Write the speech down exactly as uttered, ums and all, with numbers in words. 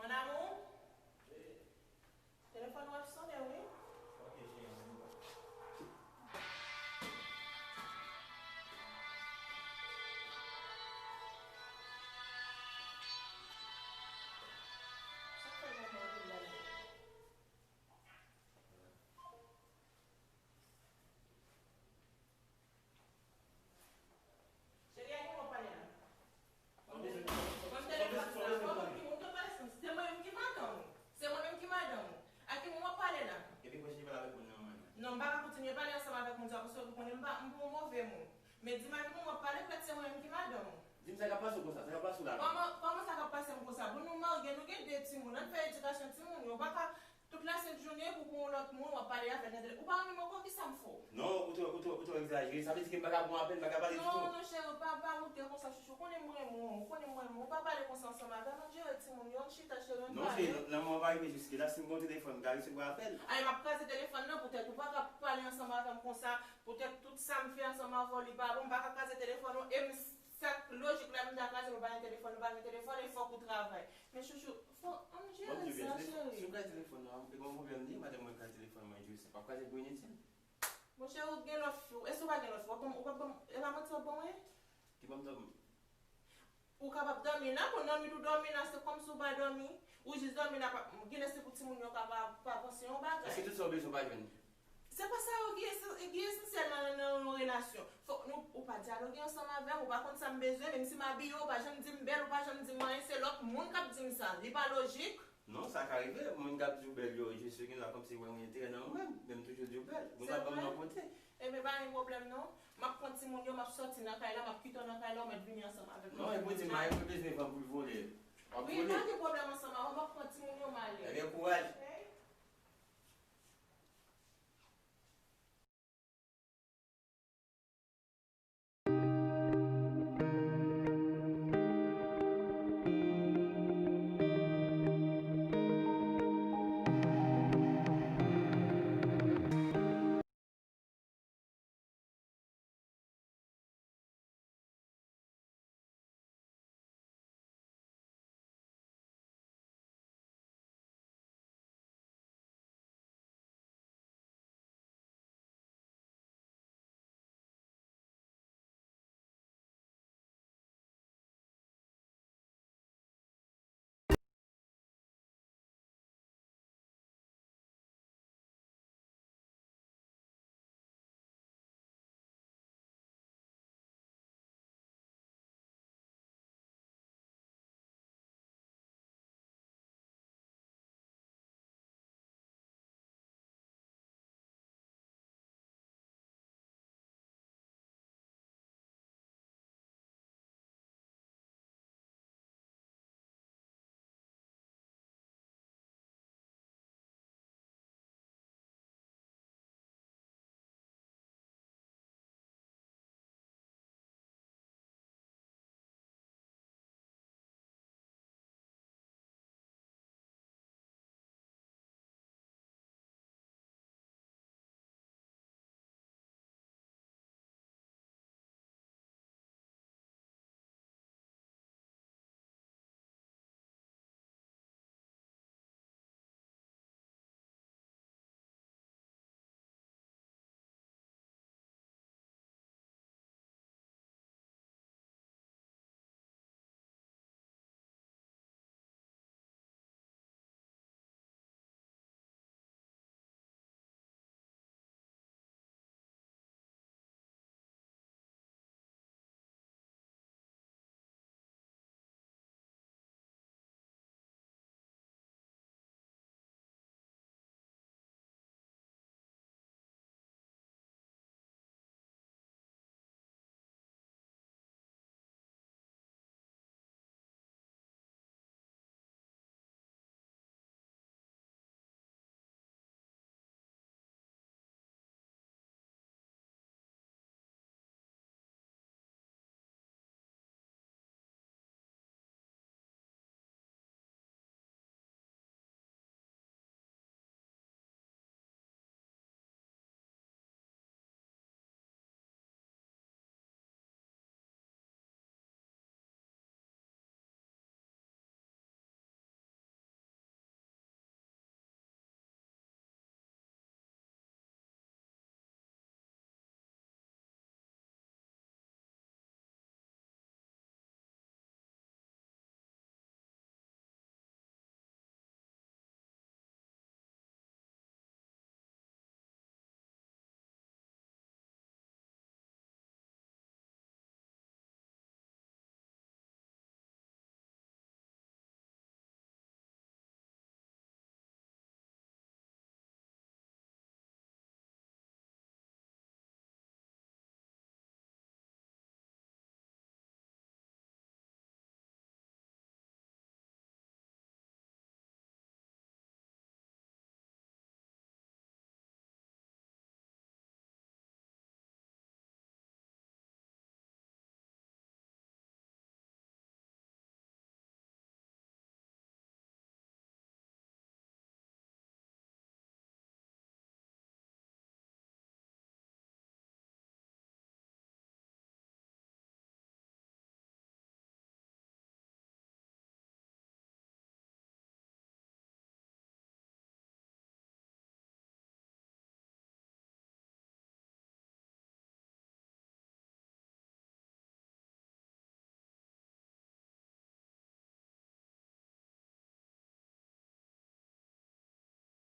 Mon amour, telefòn ou ap sonnen, wi. Ok, cheri, ann ale. Sa k fè manman anpil bagay? Cheri, a ki moun w ap pale la? Ban m telefòn sa. Ban m ki moun w ap pale sa? Se mwen menm ki madanm ou. Se mwen menm ki madanm ou. A ki moun w ap pale la? Epi kontinye pale avèk moun nan mwen. Non, m pa ka kontinye pale ansanm avèk moun sa, paske ou konnen m pa, m pa yon move moun. Men di m a ki moun w ap pale, petèt se mwen menm ki madanm ou. Di m sa k ap pase w konsa, sa k ap pase w la menm. Kòman, kòman sa k ap pase m konsa? Bon, nou marye, nou gen de timoun, ann fè edikasyon timoun yo. Ou pa ka tout lasent jounen pou, pou yon lòt moun w ap pale avè l nan telefòn. Ou pa renmen m ankò, kisa m fè w? Non, ou twò, ou twò, ou twò egzajere. Sa vle di ke m pa ka pran apèl, m pa ka pale ditou. Non, non, cheri, pa, pa moute konsa, chouchou. Ou konnen m renmen w, ou konnen m renmen w. Ou pa pale konsa ansanm avè m, ann jere timoun yo, ann chita, cheri, ann pale. Non, cheri, nan, nan moman pa rive jiske la, si m gen yon telefòn, m ka resevwa apèl. Ay, m ap kraze telefòn nan poutèt ou pa ka pale ansanm avè m konsa. Poutèt tout sa m fè ansanm avè w, li pa bon, m pa ka kraze telefòn ou. E m, sa k lojik la, m ta kraze l, ou pa gen telefòn, ou pa gen telefòn, e fòk ou travay. Men chouchou, fò, ann jere sa, cheri. Si w kraze telefòn nan, e gon pwoblèm li, madanm mwen kraze telefòn mwen, Joseph. W ap kraze l pou initil. Monchè, ou gen lòt fi, èske ou pa gen lòt fi? W ap ban m, ou p ap ban m, e pa manti w ap ban mwen? Ki ban m dòmi? Ou kapab dòmi la, pou nan nwit ou dòmi la, se kòmsi ou pa dòmi, ou jis dòmi la, pa, genlè se pou timoun yo ka pa, pa panse yon bagay. Èske tout sa w bezwen w pa jwenn? Se pa sa yo ki esan-, ki esansyèl nan, nan yon relasyon. Fòk nou, ou pa dyaloge ansanm avè m, ou pa konn sa m bezwen, menm si m abiye, ou pa janm di m bèl, ou pa janm di m anyen, se lòt moun k ap di m sa. Li pa lojik. Non, sa ka rive, moun k ap di w bèl yo, jis yo gen dwa kòmsi yo wè yon enterè nan ou menm, men m toujou di w bèl. Moun pa ban m nan kote. Ebyen, pa gen pwoblèm non. M ap pran timoun yo, m ap sòti nan kay la, m ap kite w nan kay la, ou mèt vini ansanm avèk mwen. Non, e pou di m, mari mwen bezwen van pou l vole. W ap vole. Wi, pa gen pwoblèm ansanm avè w, m ap pran timoun yo, m ale. Ebyen, kouraj.